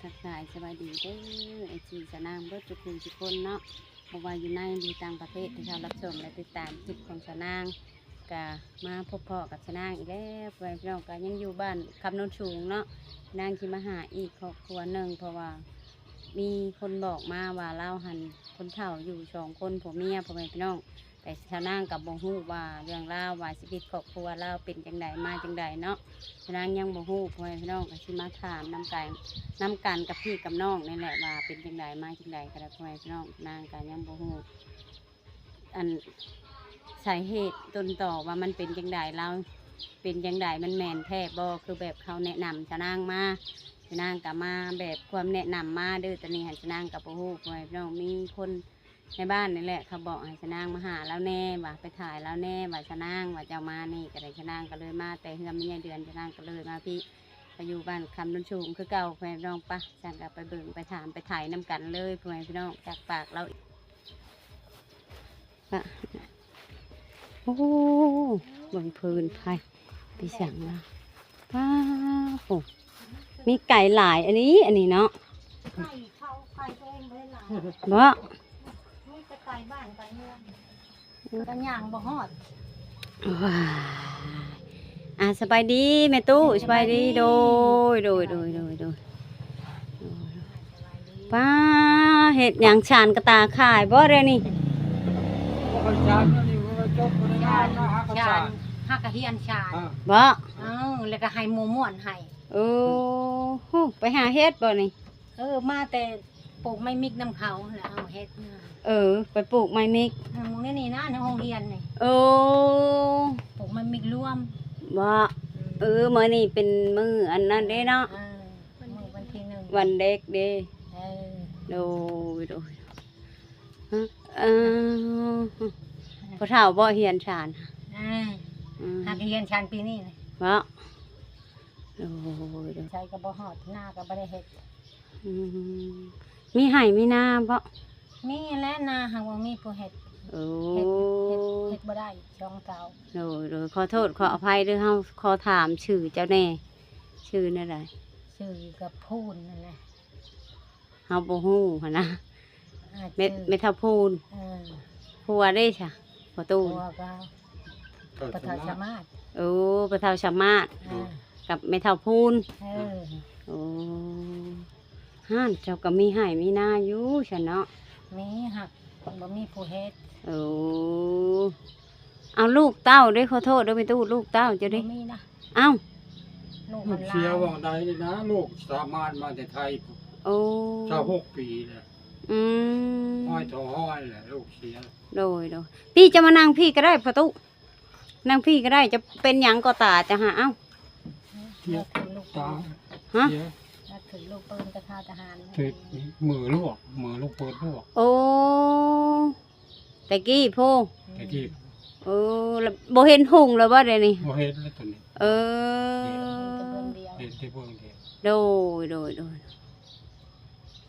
ທັກທາຍສະບາຍດີເດີ ເອັຟຊີ ສາວນາງເບິດທຸກຜູ້ທຸກຄົນເນາະ, ບໍ່ວ່າຢູ່ໃນ ຫຼື ຕ່າງປະເທດ ທີ່ເຂົ້າຮັບຊົມ ແລະ ຕິດຕາມຄລິບຂອງສາວນາງ. ກະມາພົບພໍ້ກັບສາວນາງອີກແລ້ວ ພໍ່ແມ່ພີ່ນ້ອງ. ກະຍັງຢູ່ບ້ານຄຳໂນນສູງເນາະ, ນາງຊິມາຫາອີກຄອບຄົວໜຶ່ງ ເພາະວ່າມີຄົນບອກມາວ່າລາວຫັ້ນຄົນເຖົ້າຢູ່ສອງຄົນ ຜົວເມຍ ພໍ່ແມ່ພີ່ນ້ອງ. ແຕ່ສາວນາງກໍບໍ່ຮູ້ວ່າເລື່ອງລາວ ວ່າຊີວິດຄອບຄົວລາວເປັນຈັ່ງໃດ ມາຈັ່ງໃດເນາະ, ສາວນາງຍັງບໍ່ຮູ້ ພໍ່ແມ່ພີ່ນ້ອງ. ກໍຊິມາຖາມນຳກັນ ນຳກັນກັບພີ່ກັບນ້ອງນີ້ແຫຼະ ວ່າເປັນຈັ່ງໃດ ມາຈັ່ງໃດກໍໄດ້ ພໍ່ແມ່ພີ່ນ້ອງ. ນາງກໍຍັງບໍ່ຮູ້ ອັນ ສາເຫດຕົ້ນຕໍວ່າມັນເປັນຈັ່ງໃດ ລາວເປັນຈັ່ງໃດ ມັນແມ່ນແທ້ບໍ່ ຄືແບບເຂົາແນະນຳສາວນາງມາ. ສາວນາງກໍມາແບບຄວາມແນະນຳມາເດີ ຕອນນີ້ຫັ້ນສາວນາງກໍບໍ່ຮູ້ ພໍ່ແມ່ພີ່ນ້ອງ. ມີຄົນໃນບ້ານນີ້ແຫຼະ ເຂົາບອກໃຫ້ສາວນາງມາຫາລາວແດ່ ວ່າໄປຖ່າຍລາວແດ່ ວ່າສາວນາງ ວ່າເຈົ້າມານີ້ກໍໄດ້. ສາວນາງກໍເລີຍມາແຕ່ເຮືອນແມ່ໃຫຍ່ເດືອນ ສາວນາງກໍເລີຍມາພີ້ ກໍຢູ່ບ້ານຄຳໂນນສູງຄືເກົ່າ ພໍ່ແມ່ພີ່ນ້ອງ. ປະ ຊັ້ນກໍໄປເບິ່ງ ໄປຖາມ ໄປໄຖ່ນຳກັນເລີຍ ພໍ່ແມ່ພີ່ນ້ອງ ຈາກປາກລາວ. ປະ ໂອ້ ເບິ່ງພື້ນໄຜ ໄປສັງລາວ. ປາ ໂອ້ ມີໄກ່ຫຼາຍອັນນີ້ ອັນນີ້ເນາະ. ໄກ່ເຂົາ ໄກ່ຕົວເອງບໍ່ໄດ້ຫຼາຍ ບໍ່? ມີແຕ່ໄກ່ບ້ານໄກ່ເມືອງ ກໍຍ່າງບໍ່ຮອດ. ວ້າຍ ອ່າ ສະບາຍດີແມ່ຕູ້ ສະບາຍດີ. ສະບາຍດີ ໂດຍ ໂດຍ ໂດຍ ໂດຍ ໂດຍ. ປ້າ ເຮັດຫຍັງ ສານກະຕ່າຂາຍບໍ່ດຽວນີ້? ບໍ່ຄ່ອຍສານ ດຽວນີ້ບໍ່ຄ່ອຍຈົບ ບໍ່ໄດ້ງານນະ ຫາກະສານ ຫາກະຮຽນສານ ອ່າ ບໍ່? ເອີ ແລ້ວກໍໃຫ້ໝູ່ມ້ວນໃຫ້. ໂອ້ ໄປຫາເຮັດບໍ່ນີ້? ເອີ ມາແຕ່ປູກໄມ້ມິກນຳເຂົາ ແລ້ວເອົາເຮັດນະ. ເອີ ໄປປູກໄມ້ມິກ ອືມ ມື້ນີ້ນະ ໃນໂຮງຮຽນນີ້. ໂອ້ ປູກໄມ້ມິກລວມ ບໍ່? ອືມ ເອີ ມື້ນີ້ເປັນມື້ອັນນັ້ນເດ້ເນາະ. ເອີ ມື້ວັນທີໜຶ່ງ ວັນເດັກເດ້. ເອີ ໂດຍ ໂດຍ. ເອີ ຜູ້ເຖົ້າບໍ່ຮຽນສານ? ເອີ ອືມ ຫາກຮຽນສານປີນີ້ນະ ບໍ່? ໂດຍ ໂດຍ. ໃສກໍບໍ່ຮອດ ນາກໍບໍ່ໄດ້ເຮັດ. ອືມ ມີໄຮ່ມີນາບໍ່? ມີແຫຼະ ນາຫາກບໍ່ມີຜູ້ເຮັດ. ໂອ້ ເຮັດ ເຮັດ ເຮັດບໍ່ໄດ້ ສອງເຕົາ. ໂດຍ ໂດຍ. ຂໍໂທດຂໍອະໄພເດີ ເຮົາຂໍຖາມຊື່ເຈົ້າແດ່ ຊື່ແນວໃດ? ຊື່ກໍພູນນັ້ນແຫຼະ. ເຮົາບໍ່ຮູ້ຫັ້ນນະ. ອາ ແມ່ ຊື່ ແມ່ເຖົ້າພູນ. ເອີ ຜົວເດ້ຊະ? ພໍ່ຕູ້ ຜົວກໍພໍ່ເຖົ້າສາມາດ. ໂອ້ ພໍ່ເຖົ້າສາມາດ ເອີ ກັບແມ່ເຖົ້າພູນ. ເອີ ໂອ້ ຫັ້ນ ເຈົ້າກໍມີໄຮ່ມີນາຢູ່ຊັ້ນເນາະ. ມີ ຫາກບໍ່ມີຜູ້ເຮັດ. ໂອ້ ເອົາ ລູກເຕົ້າເດ້ ຂໍໂທດເດີແມ່ຕູ້ ລູກເຕົ້າເຈົ້າເດ້? ບໍ່ມີນະ. ເອົ້າ ລູກ ລູກເສຍວ່າໃດນີ້ນະ ລູກສາມາດມາແຕ່ໄທ. ໂອ້ ຊາວຫົກປີແລ້ວ. ອືມ ຮ້ອຍຕໍ່ຮ້ອຍແຫຼະ ລູກເສຍ. ໂດຍ ໂດຍ. ພີ່ຈະມານັ່ງພີ້ກໍໄດ້ພໍ່ຕູ້ ນັ່ງພີ້ກໍໄດ້. ຈະເປັນຫຍັງກໍຕາຈະຫາ ເອົ້າ ເສຍຕາ. ຮະ? ເສຍ ຖືກລູກປືນກະທາທະຫານ ຖືກມືລວກ ມືລູກປືນລວກ. ໂອ້ ແຕ່ກີ້ພຸ້ນ ແຕ່ກີ້. ເອີ ແລ້ວບໍ່ເຫັນຫຸ່ງແລ້ວບໍ່ດຽວນີ້? ບໍ່ເຫັນແລ້ວຕອນນີ້. ເອີ ເຫັນແຕ່ເບື້ອງດຽວ ເຫັນແຕ່ເບື້ອງດຽວ. ໂດຍ ໂດຍ ໂດຍ.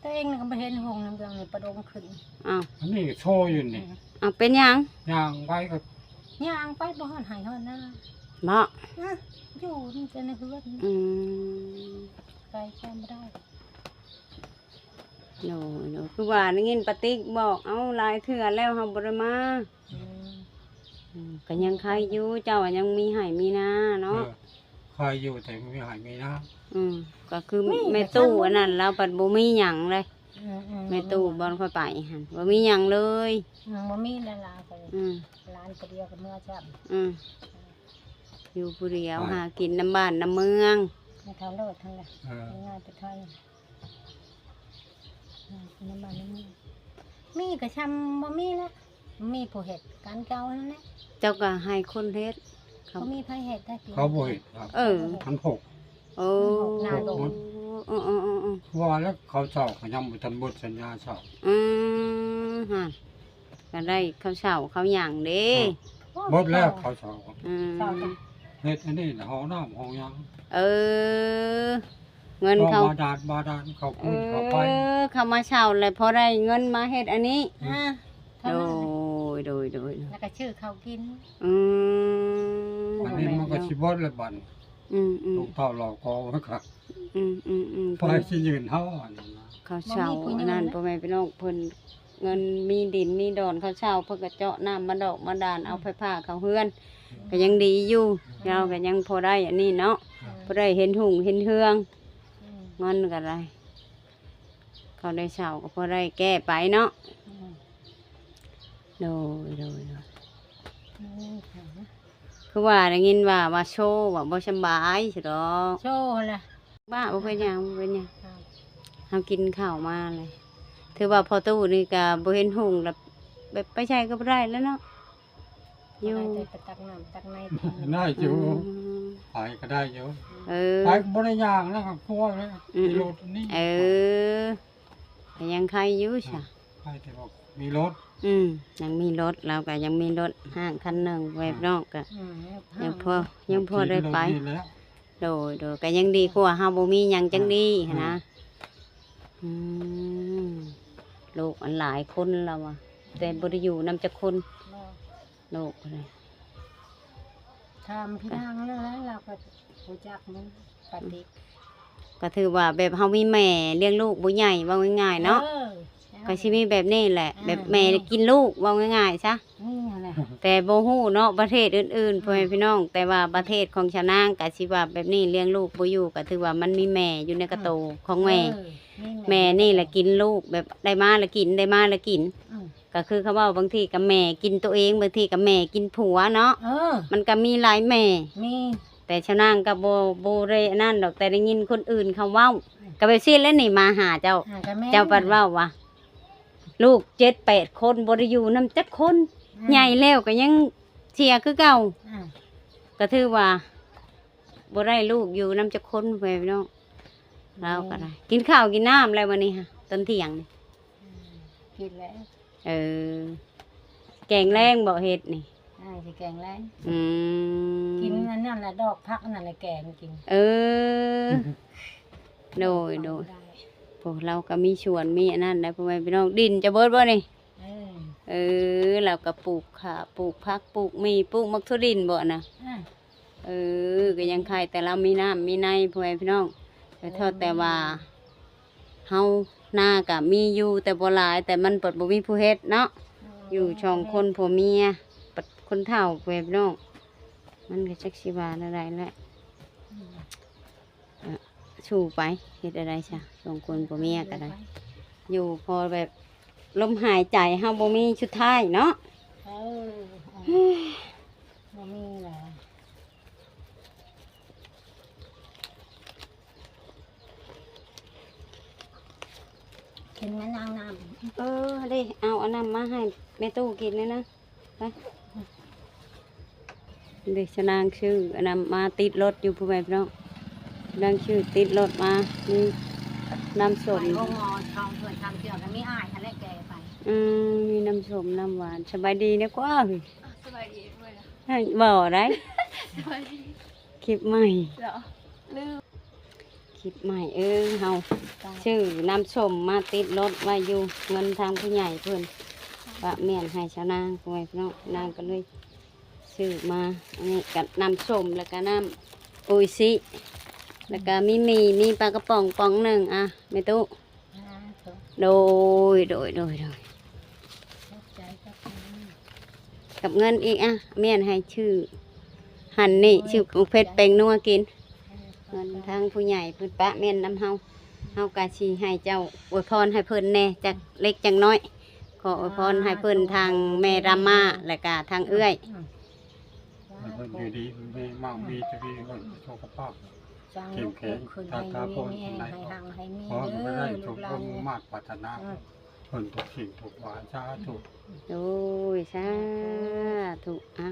ຕົວເອງນະກໍບໍ່ເຫັນຫົງນຳເບື້ອງນີ້ ປະດົງຂຶ້ນ. ອ້າວ ອັນນີ້ໂຊຢູ່ນີ້. ອ້າວ ເປັນຫຍັງ? ຍ່າງໄປກໍຍ່າງໄປບໍ່ຮອດໄຮ່ຮອດນາ. ບໍ່? ນະ ຢູ່ມີແຕ່ໃນເຮືອນ. ອືມ ໄປໃສບໍ່ໄດ້. ໂດຍ ໂດຍ. ຄືວ່າໄດ້ຍິນປາຕິກບອກເອົາຫຼາຍເທື່ອແລ້ວ ເຮົາບໍ່ໄດ້ມາ. ອືມ ອືມ ກໍຍັງໄຄຢູ່ ເຈົ້າຍັງມີໄຮ່ມີນາເນາະ. ເອີ ໄຄຢູ່ ແຕ່ມີໄຮ່ມີນາ. ອືມ ກໍຄືແມ່ຕູ້ອັນນັ້ນ ລາວພັດບໍ່ມີຫຍັງເລີຍ. ອືມໆ ແມ່ຕູ້ບ່ອນຂ້ອຍໄປຫັ້ນ ບໍ່ມີຫຍັງເລີຍ. ອືມ ບໍ່ມີແລ້ວລາວກໍ ອືມ ຫຼານຜູ້ດຽວກໍເມືອຊ້ຳ. ອືມ ຢູ່ຜູ້ດຽວ ຫາກິນນຳບ້ານນຳເມືອງ. ແມ່ເຖົ້າໂລດຫັ້ນແຫຼະ. ເອີ ງານໄປໄທ ອືມ ນຳບ້ານນຳເມືອງ ມີກໍຊ່ຳບໍ່ມີແລ້ວ. ມີຜູ້ເຮັດການເກົ່ານັ້ນແຫຼະ. ເຈົ້າກໍໃຫ້ຄົນເຮັດ ເຂົາ ບໍ່ມີໃຜເຮັດໄດ້. ເຂົາບໍ່ເຮັດ. ເອີ ມັນຫົກ. ໂອ້ ເອີ ເອີ ເອີ ວ່າແລ້ວເຂົາເຊົ່າກໍຍັງບໍ່ທັນໝົດສັນຍາເຊົ່າ. ອືມ ຫັ້ນ ກໍໄດ້ເຂົາເຊົ່າເຂົາຫຍັງເດ້. ເອີ ເບິດແລ້ວເຂົາເຊົ່າ. ອືມ ເຮັດອັນນີ້ນະ ຫ້ອງນ້ຳຫ້ອງຫຍັງ. ເອີ ເງິນເຂົາ ບາດານ ບາດານ ເຂົາປູນ ເອີ ເຂົາໄປ ເຂົາມາເຊົ່າແລ້ວພໍໄດ້ເງິນມາເຮັດອັນນີ້. ອືມ ໂດຍ ໂດຍ ໂດຍ ໂດຍ. ແລ້ວກໍຊື້ເຂົ້າກິນ. ອືມ ອັນນີ້ມັນກໍຊິເບິດແລ້ວບັດນີ້. ອືມໆ ລູກເຕົ້າເຫຼົ່າກໍມັນກໍ ອືມໆໆ ເພິ່ນ ໃຜຊິຢືນເຮົາອັນນັ້ນນະ ເຂົາເຊົ່າອັນນັ້ນ ບໍ່ມີຜູ້ຢືນ ພໍ່ແມ່ພີ່ນ້ອງ ເພິ່ນເງິນມີດິນມີດອນ ເຂົາເຊົ່າ ເພິ່ນກໍເຈາະນ້ຳບາດອກບາດານ ອືມ ເອົາໄຟຟ້າເຂົ້າເຮືອນ ອືມ ກໍຍັງດີຢູ່ ອືມ ລາວກໍຍັງພໍໄດ້ອັນນີ້ເນາະ ອືມ ພໍໄດ້ເຫັນຮຸ່ງເຫັນເຮືອງ ອືມ ເງິນກໍໄດ້ ເຂົາໄດ້ເຊົ່າກໍພໍໄດ້ແກ້ໄປເນາະ ອືມ ໂດຍ ໂດຍ ໂດຍ ໂອ້ຍ ຄືວ່າໄດ້ຍິນວ່າ ວ່າໂຊວ່າບໍ່ສຳບາຍຊິດອກ ໂຊຫັ້ນລະ ບ້າ ບໍ່ເປັນຫຍັງ ບໍ່ເປັນຫຍັງ ເຮົາກິນເຂົ້າມາແລ້ວ ຖືວ່າພໍ່ຕູ້ນີ້ກໍບໍ່ເຫັນຮຸ່ງແລ້ວ ແບບໄປໃສກໍບໍ່ໄດ້ແລ້ວເນາະ ຢູ່ ບໍ່ໄດ້ແຕ່ໄປຕັກນ້ຳຕັກໃນກິນ ໄດ້ຢູ່ ອືມ ໄປກໍໄດ້ຢູ່ ເອີ ໄປກໍບໍ່ໄດ້ຍ່າງນະ ຄັບຄົວເລີຍ ອືມ ຂີ່ລົດນີ້ ເອີ ກໍຍັງໄຄຢູ່ຊະ ໄຄແຕ່ວ່າມີລົດ ອືມ ຍັງມີລົດ ລາວກໍຍັງມີລົດຮ້າງຄັນໜຶ່ງ ແວບນອກກໍ ອືມ ຍັງພໍ ຍັງພໍໄດ້ໄປ ຂີ່ລົດນີ້ແຫຼະ ໂດຍ ໂດຍ ກໍຍັງດີກວ່າເຮົາບໍ່ມີຫຍັງ ອືມ ຈັ່ງດີຫັ້ນນະ ອືມ ອືມ ລູກອັນຫຼາຍຄົນລາວວ່າ ແຕ່ບໍ່ໄດ້ຢູ່ນຳຈັກຄົນ ບໍ່ ລູກນະ ຖາມພີ່ນາງແລ້ວ ລາວກໍຮູ້ຈັກມັນປະຕິ ກໍຖືວ່າແບບເຮົາມີແມ່ລ້ຽງລູກບໍ່ໃຫຍ່ ເວົ້າງ່າຍໆເນາະ ເອີ ກໍຊິມີແບບນີ້ແຫຼະ ເອີ ແບບແມ່ກິນລູກ ເວົ້າງ່າຍໆຊະ ນີ້ຫັ້ນແຫຼະ ແຕ່ບໍ່ຮູ້ເນາະ ປະເທດອື່ນໆ ອືມ ພໍ່ແມ່ພີ່ນ້ອງ ແຕ່ວ່າປະເທດຂອງຊາວນາງກໍຊິວ່າແບບນີ້ ລ້ຽງລູກບໍ່ຢູ່ ກໍຖືວ່າມັນມີແມ່ຢູ່ໃນກະໂຕ ອືມ ຂອງແມ່ ເອີ ມີແມ່ ແມ່ນີ້ແຫຼະກິນລູກ ແບບໄດ້ມາລະກິນ ໄດ້ມາລະກິນ ອືມ ກໍຄືເຂົາເວົ້າ ບາງທີກໍແມ່ກິນຕົວເອງ ບາງທີກໍແມ່ກິນຜົວເນາະ ເອີ ມັນກໍມີຫຼາຍແມ່ ມີ ແຕ່ຊາວນາງກໍບໍ່ ບໍ່ໄດ້ອັນນັ້ນດອກ ແຕ່ໄດ້ຍິນຄົນອື່ນເຂົາເວົ້າ ອືມ ກໍແບບຊີ້ແຫຼະນີ້ ມາຫາເຈົ້າ ອ່າ ກໍແມ່ນ ເຈົ້າບັດເວົ້າວ່າ ລູກເຈັດແປດຄົນ ບໍ່ໄດ້ຢູ່ນຳຈັກຄົນ ອືມ ໃຫຍ່ແລ້ວກໍຍັງເສຍຄືເກົ່າ ອ່າ ກໍຖືວ່າບໍ່ໄດ້ລູກຢູ່ນຳຈັກຄົນ ພໍ່ແມ່ພີ່ນ້ອງ ລາວກໍໄດ້ ອືມ ກິນເຂົ້າກິນນ້ຳແລ້ວມື້ນີ້ຫະ ຕອນທ່ຽງນີ້ ອືມ ກິນແລ້ວ ເອີ ແກງແລງບໍ່ເຮັດນີ້ ອ່າ ຊິແກງແລງ ອືມ ກິນອັນນັ້ນລະ ດອກຜັກອັນນັ້ນລະແກງກິນ ເອີ ໂດຍ ໂດຍ ພວກລາວກໍມີສວນມີອັນນັ້ນໄດ໋ ພໍ່ແມ່ພີ່ນ້ອງ ດິນເຈົ້າເບິດບໍ່ນີ້ ເອີ ເອີ ລາວກໍປູກຂາ ປູກຜັກ ປູກໝີ່ ປູກໝາກຖົ່ວດິນບໍ່ນະ ອ່າ ເອີ ກໍຍັງໄຄ ແຕ່ລາວມີນ້ຳມີໃນ ພໍ່ແມ່ພີ່ນ້ອງ ກໍເທົ່າແຕ່ວ່າ ເອີ ເຮົານາກໍມີຢູ່ ແຕ່ບໍ່ຫຼາຍ ແຕ່ມັນບັດບໍ່ມີຜູ້ເຮັດເນາະ ເອີ ຢູ່ສອງຄົນຜົວເມຍ ບັດຄົນເຖົ້າ ພໍ່ແມ່ພີ່ນ້ອງ ມັນກໍຈັກຊິວ່າແນວໃດແຫຼະ ອືມ ເອີ ສູ້ໄປ ເຮັດແນວໃດຊະ ສອງຄົນຜົວເມຍກໍໄດ້ ຢູ່ພໍແບບລົມຫາຍໃຈເຮົາບໍ່ມີສຸດທ້າຍເນາະ ເອີ ບໍ່ມີແລ້ວ ກິນແມ່ນາງນ້ຳ ເອີ ເດ້ ເອົາອັນນັ້ນມາໃຫ້ແມ່ຕູ້ກິນແດ່ນະ ໄປ ເດ້ ຊະນາງຊື້ອັນນັ້ນມາຕິດລົດຢູ່ ພໍ່ແມ່ພີ່ນ້ອງ ນາງຊື້ຕິດລົດມາ ມີນ້ຳສົ້ມ ໄປໂຮງໝໍສອງເທື່ອສາມເທື່ອກໍມີອ້າຍຫັ້ນແຫຼະແກ່ໄປ ອືມ ມີນ້ຳສົ້ມນ້ຳຫວານ ສະບາຍດີນະກວ່າ ສະບາຍດີເວີຍ ເວົ້າໄດ້ ສະບາຍດີ ຄລິບໃໝ່ ເອີ ລືມ ຄລິບໃໝ່ ເອີ ເຮົາຊື້ນ້ຳສົ້ມມາຕິດລົດໄວ້ຢູ່ ເງິນທາງຜູ້ໃຫຍ່ເພິ່ນປະໝຽນໃຫ້ຊາວນາງ ພໍ່ແມ່ພີ່ນ້ອງ ນາງກໍເລີຍຊື້ມາ ອັນນີ້ກໍນ້ຳສົ້ມ ແລ້ວກໍນ້ຳໂອອິຊິ ແລ້ວກໍມີໝີ່ ມີປາກະປ໋ອງປ໋ອງໜຶ່ງ ອ່ະ ແມ່ຕູ້ ໂດຍ ໂດຍ ໂດຍ ໂດຍ ຂອບໃຈກັບເງິນ ກັບເງິນອີກ ອ່ະ ແມ່ນໃຫ້ຊື່ ຫັ້ນນີ້ ຊື່ເຜັດແປ້ງນົວກິນ ເງິນທາງຜູ້ໃຫຍ່ເພິ່ນປະແມ່ນນຳເຮົາ ເຮົາກະຊິໃຫ້ເຈົ້າອວຍພອນໃຫ້ເພິ່ນແດ່ ຈັກເລັກຈັກນ້ອຍ ຂໍອວຍພອນໃຫ້ເພິ່ນ ທາງແມ່ດຳມາ ແລະກະທາງເອື້ອຍ ໃຫ້ເພິ່ນຢູ່ດີມີໝັ້ງມີທະວີ ເພິ່ນສຸຂະພາບເຂັ້ມແຂງ ສາທຸ ໃຫ້ຢູ່ດີມີແຮງ ໃຫ້ຮັ່ງໃຫ້ມີເດີ ລູກຫຼານ ສົມຄວາມມຸ່ງມາດປາດຖະໜາ ເພິ່ນທຸກສິ່ງທຸກຢ່າງ ສາທຸ ໂອ້ຍ ສາທຸ ອ່ະ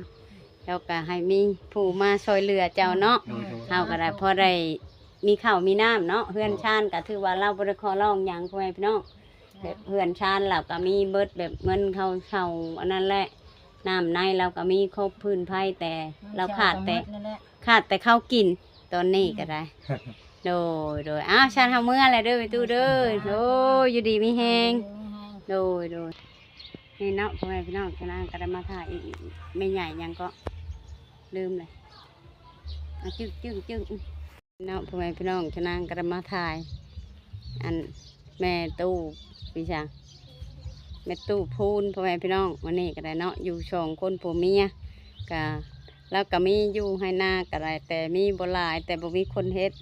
ເຈົ້າກໍໃຫ້ມີຜູ້ມາຊ່ອຍເຫຼືອເຈົ້າເນາະ ໂດຍ ໂດຍ ເຮົາກໍໄດ້ພໍໄດ້ມີເຂົ້າມີນ້ຳເນາະ ເຮືອນຊານກໍຖືວ່າລາວບໍ່ໄດ້ຂໍຮ້ອງຫຍັງ ພໍ່ແມ່ພີ່ນ້ອງ ແບບເຮືອນຊານລາວກໍມີເບິດ ແບບເງິນເຂົ້າເຊົ່າອັນນັ້ນແຫຼະ ນ້ຳໃນລາວກໍມີຄົບພື້ນໄພ ແຕ່ລາວຂາດແຕ່ ຂາດແຕ່ເຂົ້າກິນຕອນນີ້ກໍໄດ້ ໂດຍ ໂດຍ ອ້າວ ຊັ້ນເຮົາເມືອແລ້ວເດີແມ່ຕູ້ເດີ ໂດຍ ຢູ່ດີມີແຮງ ຢູ່ດີມີແຮງ ໂດຍ ໂດຍ ນີ້ເນາະ ພໍ່ແມ່ພີ່ນ້ອງ ຊະນາງກໍໄດ້ມາຖ່າຍອີກ ແມ່ໃຫຍ່ຫຍັງເກາະ ລືມເລີຍ ອ່ະ ຈຶກ ຈຶກ ຈຶກ ເນາະ ພໍ່ແມ່ພີ່ນ້ອງ ຊະນາງກໍໄດ້ມາຖ່າຍ ອັນ ແມ່ຕູ້ ພີ່ຊາງ ແມ່ຕູ້ພູນ ພໍ່ແມ່ພີ່ນ້ອງ ມື້ນີ້ກໍໄດ້ເນາະ ຢູ່ສອງຄົນຜົວເມຍ ກະ ລາວກໍມີຢູ່ໄຮ່ນາກໍໄດ້ ແຕ່ມີບໍ່ຫຼາຍ ແຕ່ບໍ່ມີຄົນເຮັດ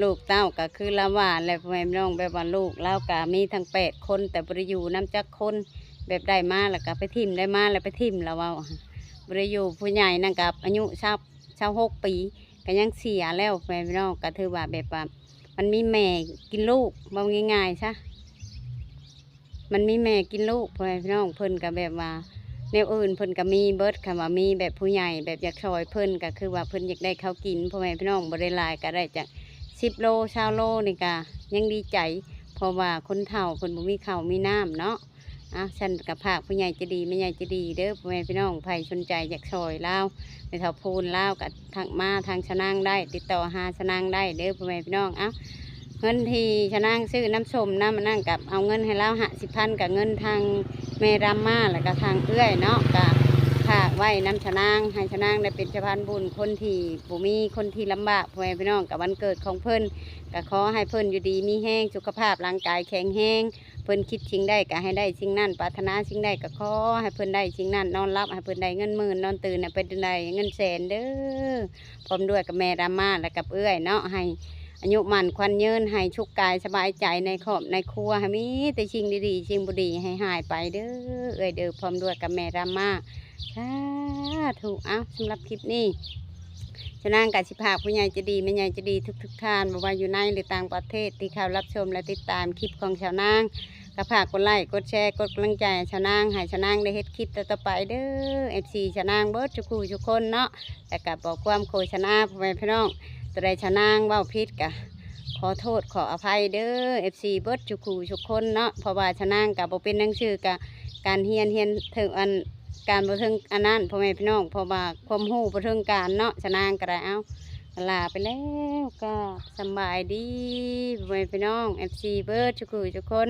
ລູກເຕົ້າກໍຄືລາວວ່າແຫຼະ ພໍ່ແມ່ພີ່ນ້ອງ ແບບວ່າລູກລາວກໍມີທັງແປດຄົນ ແຕ່ບໍ່ໄດ້ຢູ່ນຳຈັກຄົນ ແບບໄດ້ມາແລ້ວກໍໄປຖິ້ມ ໄດ້ມາແລ້ວໄປຖິ້ມ ລາວເວົ້າ ບໍ່ໄດ້ຢູ່ ຜູ້ໃຫຍ່ນັ້ນກໍອາຍຸຊາວ ຊາວຫົກປີ ກໍຍັງເສຍແລ້ວ ພໍ່ແມ່ພີ່ນ້ອງ ກໍຖືວ່າແບບວ່າ ມັນມີແມ່ກິນລູກ ເວົ້າງ່າຍໆຊະ ມັນມີແມ່ກິນລູກ ພໍ່ແມ່ພີ່ນ້ອງ ເພິ່ນກໍແບບວ່າ ແນວອື່ນເພິ່ນກໍມີເບິດ ຄັນວ່າມີແບບຜູ້ໃຫຍ່ແບບຢາກຊ່ອຍເພິ່ນ ກໍຄືວ່າເພິ່ນຢາກໄດ້ເຂົ້າກິນ ພໍ່ແມ່ພີ່ນ້ອງ ບໍ່ໄດ້ຫຼາຍກໍໄດ້ຈັກສິບໂລ ຊາວໂລນີ້ກໍຍັງດີໃຈ ເພາະວ່າຄົນເຖົ້າເພິ່ນບໍ່ມີເຂົ້າມີນ້ຳເນາະ. ອ່ະ ຊັ້ນກໍຝາກຜູ້ໃຫຍ່ໃຈດີ ແມ່ໃຫຍ່ໃຈດີເດີ ພໍ່ແມ່ພີ່ນ້ອງ ໃຜສົນໃຈຢາກຊ່ອຍລາວ ແມ່ເຖົ້າພູນລາວ ກໍທັກມາທາງຊະນາງໄດ້ ຕິດຕໍ່ຫາຊະນາງໄດ້ເດີ ພໍ່ແມ່ພີ່ນ້ອງ. ເອົ້າ ເງິນທີ່ຊະນາງຊື້ນ້ຳສົ້ມນ້ຳອັນນັ້ນ ກໍເອົາເງິນໃຫ້ລາວຫ້າສິບພັນ ກໍເງິນທາງແມ່ຣຳມາ ແລ້ວກໍທາງເອື້ອຍເນາະ ກໍຝາກໄວ້ນຳຊະນາງ ໃຫ້ຊະນາງໄດ້ເປັນສະພານບຸນ ຄົນທີ່ບໍ່ມີ ຄົນທີ່ລຳບາກ ພໍ່ແມ່ພີ່ນ້ອງ. ກໍວັນເກີດຂອງເພິ່ນ ກໍຂໍໃຫ້ເພິ່ນຢູ່ດີມີແຮງ ສຸຂະພາບຮ່າງກາຍແຂງແຮງ ເພິ່ນຄິດສິ່ງໃດກໍໃຫ້ໄດ້ສິ່ງນັ້ນ ປາດຖະໜາສິ່ງໃດກໍຂໍໃຫ້ເພິ່ນໄດ້ສິ່ງນັ້ນ ນອນຫຼັບໃຫ້ເພິ່ນໄດ້ເງິນໝື່ນ ນອນຕື່ນໃຫ້ເພິ່ນໄດ້ເງິນແສນເດີ ພ້ອມດ້ວຍກັບແມ່ຣາມາ ແລະກັບເອື້ອຍເນາະ ໃຫ້ອາຍຸໝັ້ນຂວັນຍືນ ໃຫ້ສຸກກາຍສະບາຍໃຈ ໃນຄອບໃນຄົວ ໃຫ້ມີແຕ່ສິ່ງດີໆ ສິ່ງບໍ່ດີໃຫ້ຫາຍໄປເດີ ເອື້ອຍເດີ ພ້ອມດ້ວຍກັບແມ່ຣາມາ ສາທຸ. ເອົ້າ ສຳລັບຄລິບນີ້ ຊາວນາງກໍຊິຝາກຜູ້ໃຫຍ່ໃຈດີ ແມ່ໃຫຍ່ໃຈດີທຸກໆທ່ານ ບໍ່ວ່າຢູ່ໃນ ຫຼື ຕ່າງປະເທດ ທີ່ເຂົ້າຮັບຊົມ ແລະ ຕິດຕາມຄລິບຂອງຊາວນາງ ກໍຝາກກົດໄລ ກົດແຊ ກົດກຳລັງໃຈໃຫ້ຊາວນາງ ໃຫ້ຊາວນາງໄດ້ເຮັດຄລິບຕໍ່ໆໄປເດີ ເອັຟຊີ ຊາວນາງເບິດທຸກຜູ້ທຸກຄົນເນາະ. ແລ້ວກໍບໍ່ຄວາມໂຄສະນາ ພໍ່ແມ່ພີ່ນ້ອງ ຕົວໃດຊາວນາງເວົ້າຜິດກໍຂໍໂທດຂໍອະໄພເດີ ເອັຟຊີ ເບິດທຸກຜູ້ທຸກຄົນເນາະ ເພາະວ່າຊາວນາງກໍບໍ່ເປັນໜັງສື ກໍການຮຽນ ຮຽນເຖິງອັນ ການບໍ່ເຖິງອັນນັ້ນ ພໍ່ແມ່ພີ່ນ້ອງ ເພາະວ່າຄວາມຮູ້ບໍ່ເຖິງການເນາະ ຊາວນາງກໍໄດ້ ເອົ້າ ລາໄປແລ້ວ ກໍສຳບາຍດີ ພໍ່ແມ່ພີ່ນ້ອງ ເອັຟຊີ ເບິດທຸກຜູ້ທຸກຄົນ.